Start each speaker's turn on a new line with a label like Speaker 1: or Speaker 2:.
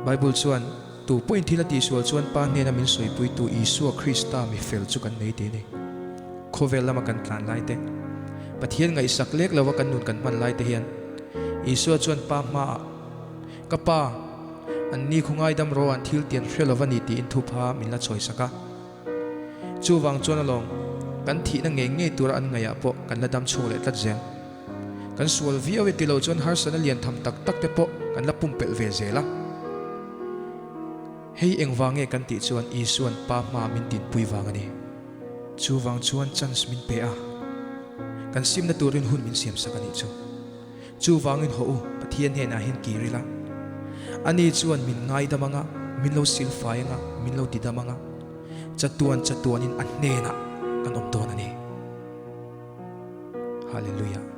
Speaker 1: Bible chuan, Tu pawhin thil a tihsual chuan Pa hnena min sawipuitu Isua Krista mi fel chu kan nei ti a ni. Khawvel lama kan tlan lai te, Pathian ngaihsak lek lova kan nun kan hman lai te hian Isua chuan Pa hmaah, Ka Pa, an ni khaw ngaidam rawh an thil tian hre lova ni tiin thupha min la chawisak a. Chuvang chuan alawm, kan thihna ngei ngei tura an ngaihah pawh kan la dam chhuak leh tlat zel. Kan sual viau e tilo chuan harsatna lian tham tak tak te pawh kan la pumpelh ve zel a. Hei engvang nge kan tih chuan Isua'n Pa hma min dinpui vang a ni. Chuvang chuan chance min pe a, kan simna turin hun min siamsak a nih chu. Chuvangin haw u, Pathian hnenah hian kir ila. Ani chuan min ngaidam anga, min lo silfai anga, min lo tidam anga, chatuan chatuanin a hnenah kan awm dawn a ni. Hallelujah.